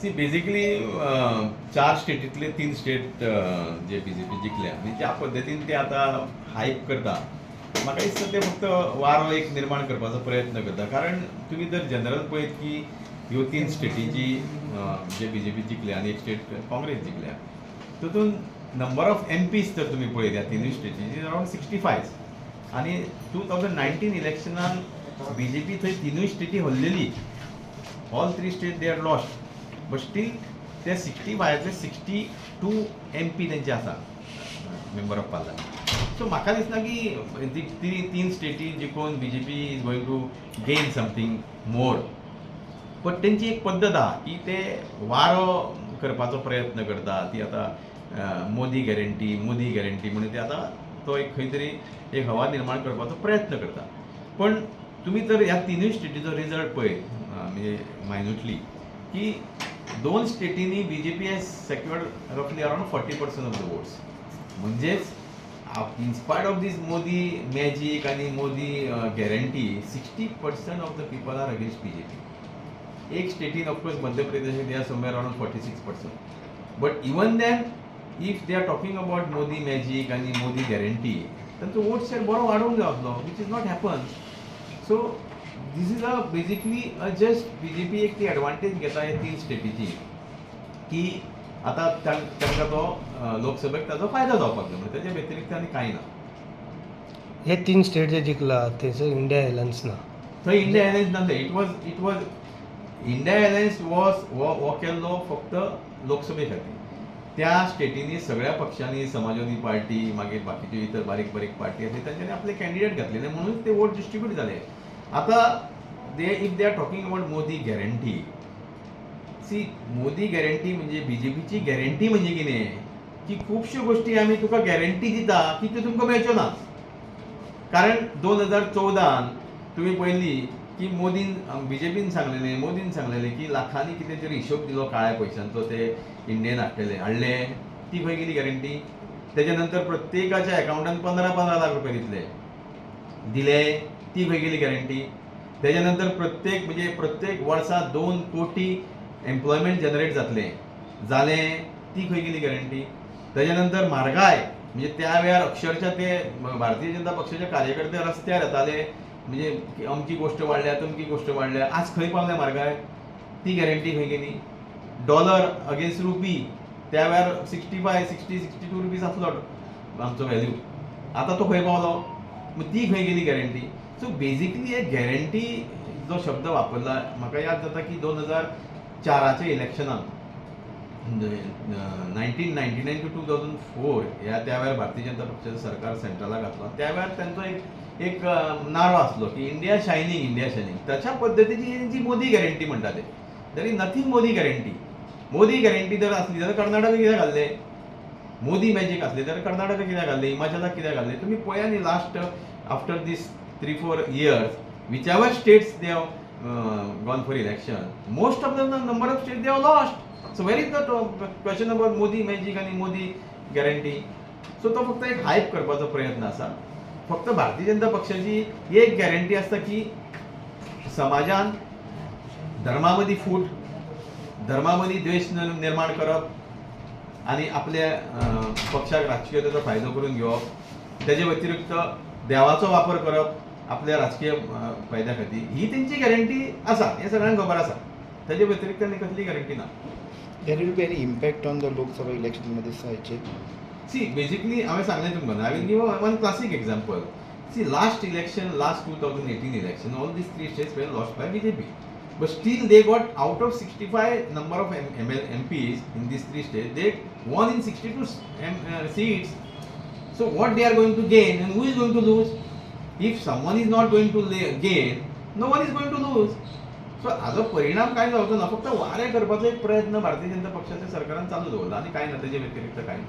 C, basically चार स्टेटींतले तीन state जे BJP जिखल्या आनी ज्या पद्दतीन ते आतां हायप करता, म्हाका दिसता ते फक्त वारो एक निर्माण करपाचो प्रयत्न करता. कारण तुमी जर जनरल पळयत की ह्यो तीन स्टेटीची जे बीजेपी जिखल्या आनी एक स्टेट काँग्रेस जिखल्या, तितून नंबर ऑफ एमपीज जर तुमी पळयत ह्या तिनूय स्टेटीची, अरावंड 65. आनी 2019 इलेक्शनान बीजेपी थंय तिनूय स्टेटी हरलेली. All three state they are lost, but still ते 65तले 62 एमपी तेंचे आसा, मेंबर ऑफ पार्लमेंट. सो म्हाका दिसना की ती तीन स्टेटी जिखून BJP is going to gain something more, but तेंची एक पद्दत आहा की ते वारो करपाचो प्रयत्न करता. ती आतां मोदी गॅरंटी, मोदी गॅरंटी म्हणून ते आतां तो एक खंय तरी एक हवा निर्माण करपाचो प्रयत्न करता. पण तुमी जर ह्या तिनूय स्टेटीचो रिजल्ट पळयत, म्हणजे मायन्युटली, की दोन स्टेटींनी BJP has secured roughly around 40% of the votes. म्हणजेच in spite of this Modi magic आनी Modi guarantee, 60% of the people are against BJP. एक स्टेटीन, of course Madhya Pradesh, they are somewhere around 46%. But even then, if they are talking about Modi magic आनी Modi guarantee, तांचो vote share बरो वाडोवंक जाय आसलो, which is not happen. So this is a basically a just BJP एक ती एडवांटेज घेता हे तीन स्टेटीची की आतां तांकां तो लोकसभेक ताजो फायदो जावपाक जाय म्हणून. तेच्या व्यतिरिक्त आनी कांय ना. हे तीन स्टेट जे जिखला, थंयसर इंडिया एलायन्स ना? थंय इंडिया अलायन्स नासलें. It was India alliance was हो हो केल्लो फक्त लोकसभे खातीर. त्या स्टेटींनी सगळ्या पक्षांनी, समाजवादी पार्टी, मागीर बाकीच्यो इतर बारीक बारीक पार्टी आसली, तांच्यांनी आपले कॅन्डिडेट घातलेले, म्हणून ते वोट डिस्ट्रीब्यूट जाले. आतां they if they are talking about Modi guarantee, see, Modi guarantee म्हणजे, बीजेपीची गॅरंटी म्हणजे कितें की खुबश्यो गोश्टी आमी तुका गॅरंटी दिता की त्यो तुमकां मेळच्यो ना. कारण 2014न तुमी पळयली की मोदीन, बीजेपीन सांगलेलें, मोदीन सांगलेलें की लाखांनी कितें तरी हिशोब दिलो काळ्या पयशांचो, ते इंडियेन हाडटले. हाडले? ती खंय गेली गॅरंटी? तेच्या नंतर प्रत्येकाच्या एकावंटान 15-15 लाख रुपये दितले, दिले? ती खंय गेली गॅरंटी? तेच्या नंतर प्रत्येक, म्हणजे प्रत्येक वर्सा 2 कोटी एम्प्लॉयमेंट जनरेट जातलें, जालें? ती खंय गेली गॅरंटी? तेच्या नंतर म्हारगाय, म्हणजे त्या वेळार अक्षरशः ते भारतीय जनता पक्षाचे कार्यकर्ते रस्त्यार येताले, म्हणजे की अमकी गोश्ट वाडल्या, तमकी गोश्ट वाडल्या. आज खंय पावल्या म्हारगाय? ती गॅरंटी खंय गेली? डॉलर अगेन्स्ट रुपी त्या वेळार 65, 60, 62 rupees आसलो आमचो व्हॅल्यू, आतां तो खंय पावलो? मग ती खंय गेली गॅरंटी? सो बेजिकली हे गॅरंटी जो शब्द वापरला, म्हाका याद जाता की 2004च्या इलेक्शनाक, 1999 to 2004 ह्या त्या वेळार भारतीय जनता पक्षाचें सरकार सेंट्रलाक आसलो. त्या वेळार तांचो एक एक नारो आसलो की "इंडिया शायनींग, इंडिया शायनींग". तशा पद्दतीची तेंची मोदी गॅरंटी म्हणटा ते. There is nothing Modi guarantee. Modi guarantee जर आसली जाल्यार कर्नाटका कित्याक घाल्लें? मोदी मॅजीक आसले जाल्यार कर्नाटका कित्याक घाल्लें? हिमाचलाक कित्याक घाल्लें? तुमी पळया न्ही, last after this 3-4 years, whichever states they have gone for election, most of the number of state they have lost. So where is the question about Modi magic आनी मोदी गॅरंटी? सो तो फक्त एक हायप करपाचो प्रयत्न आसा. फक्त भारतीय जनता पक्षाची एक गॅरंटी आसता की समाजान धर्मा मदीं फूट, धर्मा मदीं द्वेश निर्माण करप आनी आपल्या पक्षाक राजकीय ताचो फायदो करून घेवप. तेजे व्यतिरिक्त देवाचो वापर करप आपल्या राजकीय फायद्या खातीर, ही तेंची गॅरंटी आसा, हें सगळ्यांक खबर आसा. तेजे व्यतिरिक्त आनी कसली गॅरंटी ना. There will be any impact on the Lok Sabha election मध्ये दिसायचे? सी, बेसिकली हांवें सांगलें तुमकां, I will give one classic example. See, last election, last 2018 election, all these three states were lost by BJP, but still they got out of 65 number of ML MPs in these three states, they won in 62 seats. So what they are going to gain and who is going to lose? If someone is not going to gain, no one is going to lose. So हाजो परिणाम काय जावचो ना. फक्त वारें करपाचो एक प्रयत्न भारतीय जनता पक्षाच्या सरकारान चालू दवरला आनी कांय ना, तेजे व्यतिरिक्त कांय ना.